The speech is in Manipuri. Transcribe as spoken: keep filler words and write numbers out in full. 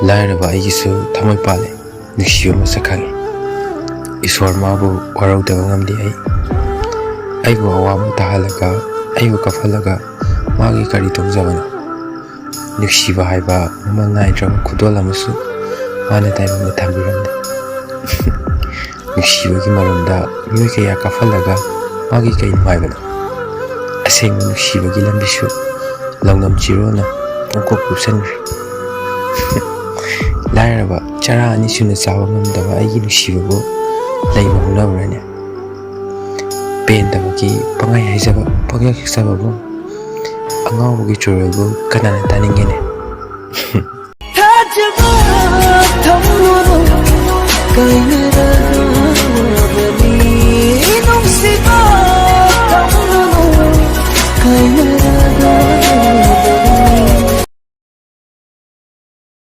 ꯂꯥꯏꯔꯕ ꯑꯩꯒꯤꯁꯨ ꯊꯃꯣꯏ ꯄꯥꯜꯂꯦ, ꯅꯨꯡꯁꯤꯕ ꯃꯁꯛ ꯈꯪꯉꯤ꯫ ꯏꯁꯣꯔ ꯃꯥꯕꯨ ꯋꯥꯔꯧꯗꯕ ꯉꯝꯗꯦ ꯑꯩ꯫ ꯑꯩꯕꯨ ꯑꯋꯥꯕ ꯇꯥꯍꯜꯂꯒ, ꯑꯩꯕꯨ ꯀꯞꯍꯜꯂꯒ ꯃꯥꯒꯤ ꯀꯔꯤ ꯇꯣꯡꯖꯕꯅꯣ? ꯅꯨꯡꯁꯤꯕ ꯍꯥꯏꯕ ꯃꯃꯜ ꯅꯥꯏꯗ꯭ꯔꯕ ꯈꯨꯗꯣꯜ ꯑꯃꯁꯨ ꯃꯥꯅ ꯇꯥꯏꯕꯪꯗ ꯊꯝꯕꯤꯔꯝꯂꯦ꯫ ꯅꯨꯡꯁꯤꯕꯒꯤ ꯃꯔꯝꯗ ꯃꯤꯑꯣꯏ ꯀꯌꯥ ꯀꯥꯞꯍꯜꯂꯒ ꯃꯥꯒꯤ ꯀꯩ ꯅꯨꯡꯉꯥꯏꯕꯅꯣ? ꯑꯁꯦꯡꯕ ꯅꯨꯡꯁꯤꯕꯒꯤ ꯂꯝꯕꯤꯁꯨ ꯂꯧꯅꯝ ꯆꯤꯔꯣꯅ ꯄꯨꯡꯀꯨꯞ ꯀꯨꯞꯁꯟꯈ꯭ꯔꯦ꯫ ꯂꯥꯏꯔꯕ ꯆꯔꯥ ꯑꯅꯤ ꯁꯨꯅ ꯆꯥꯕ ꯉꯝꯗꯕ ꯑꯩꯒꯤ ꯅꯨꯡꯁꯤꯕꯕꯨ ꯂꯩꯕ ꯍꯧꯅꯕ꯭ꯔꯅꯦ? ꯄꯦꯟꯗꯕꯒꯤ ꯄꯪꯍꯥꯏ ꯍꯥꯏꯖꯕ, ꯄꯪꯌꯥꯛ ꯌꯥꯛꯆꯕꯕꯨ ꯑꯉꯥꯎꯕꯒꯤ ꯆꯨꯔꯣꯜꯕꯨ ꯀꯅꯥꯅ ꯇꯥꯅꯤꯡꯒꯦꯅꯦ? ꯊꯥꯖꯕ ꯊꯝꯂꯨꯅꯨ, ꯀꯥꯏꯅꯔꯕꯅꯤ, ꯅꯨꯡꯁꯤꯕ ꯊꯝꯂꯨꯅꯨ, ꯀꯥꯏꯅꯔꯕꯅꯤ꯫